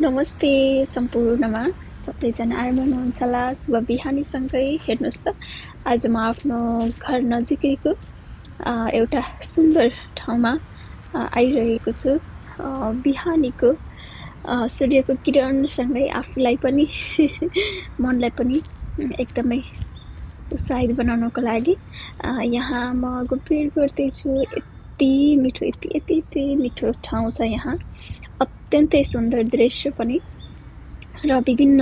नमस्ते सम्पूर्णमा सबैजना आराम हुनुहुन्छ होला। शुभ बिहानीसँगै हेर्नुहोस् त, आज म आफ्नो घर नजिकैको एउटा सुन्दर ठाउँमा आइरहेको छु। बिहानीको सूर्यको किरणसँगै आफूलाई पनि मनलाई पनि एकदमै उत्साहित बनाउनको लागि यहाँ म घुमफिर गर्दैछु। यति मिठो यति मिठो ठाउँ छ यहाँ, अत्यन्तै सुन्दर दृश्य पनि र विभिन्न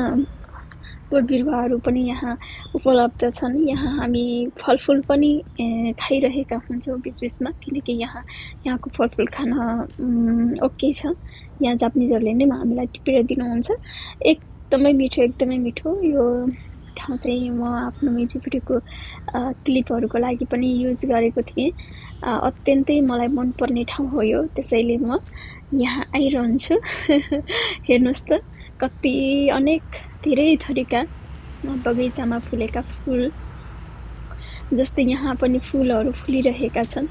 बोट बिरुवाहरू पनि यहाँ उपलब्ध छन्। यहाँ हामी फलफुल पनि खाइरहेका हुन्छौँ बिचबिचमा, किनकि यहाँको फलफुल खान ओके छ। यहाँ जापानिजहरूले नै हामीलाई टिपेर दिनुहुन्छ। एकदमै मिठो यो ठाउँ चाहिँ म आफ्नो म्युजिक क्लिपहरूको लागि पनि युज गरेको थिएँ। अत्यन्तै मलाई मनपर्ने ठाउँ हो यो, त्यसैले म यहाँ आइरहन्छु। हेर्नुहोस् त, कति अनेक धेरै थरीका बगैँचामा फुलेका फुल जस्तै यहाँ पनि फुलहरू फुलिरहेका छन्।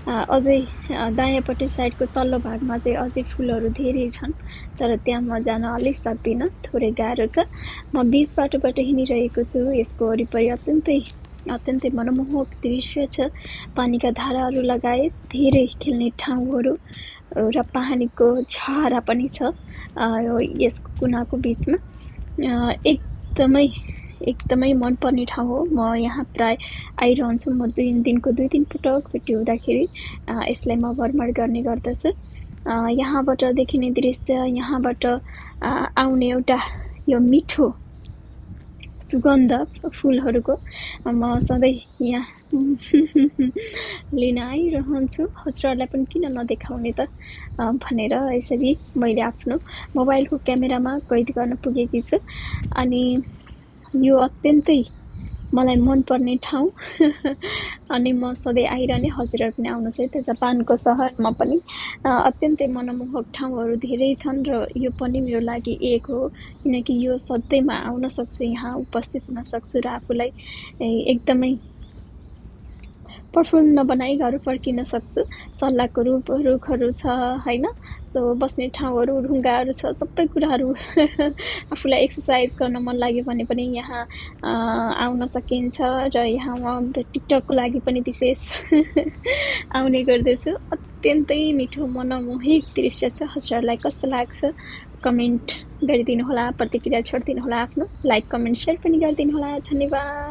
अझै दायाँपट्टि साइडको तल्लो भागमा चाहिँ अझै फुलहरू धेरै छन्, तर त्यहाँ म जान अलिक सक्दिनँ, थोरै गाह्रो छ। म बीच बाटोबाट हिँडिरहेको छु। यसको वरिपरि अत्यन्तै मनमोहक दृश्य छ। पानीका धाराहरू लगायत धेरै खेल्ने ठाउँहरू र पानीको छहारा पनि छ यसको कुनाको बिचमा। एकदमै मनपर्ने ठाउँ हो। म यहाँ प्राय आइरहन्छु। म दिनको दुई तिन पटक छुट्टी हुँदाखेरि यसलाई म भ्रमण गर्ने गर्दछु। यहाँबाट देखिने दृश्य, यहाँबाट आउने एउटा यो मिठो सुगन्ध फुलहरूको म सधैँ यहाँ लिन आइरहन्छु। हजुरहरूलाई पनि किन नदेखाउने त भनेर यसरी मैले आफ्नो मोबाइलको क्यामेरामा कैद गर्न पुगेकी छु। अनि यो अत्यन्तै मलाई मनपर्ने ठाउँ अनि म सधैँ आइरहने। हजुरहरू पनि आउनुहोस् है त। जापानको सहरमा पनि अत्यन्तै मनमोहक ठाउँहरू धेरै छन् र यो पनि मेरो लागि एक हो, किनकि यो सधैँमा आउन सक्छु, यहाँ उपस्थित हुन सक्छु र आफूलाई एकदमै प्रफुल्ल बनाई घर फर्किन सक्छु। सल्लाहको रुखहरू छ होइन, सो बस्ने ठाउँहरू, ढुङ्गाहरू छ, सबै कुराहरू आफूलाई एक्सर्साइज गर्न मन लाग्यो भने पनि यहाँ आउन सकिन्छ। र यहाँ म टिकटकको लागि पनि विशेष आउने गर्दछु। अत्यन्तै मिठो मनमोहक दृश्य छ। हजुरहरूलाई कस्तो लाग्छ कमेन्ट गरिदिनु होला, प्रतिक्रिया छोडिदिनु होला, आफ्नो लाइक कमेन्ट सेयर पनि गरिदिनु होला। धन्यवाद।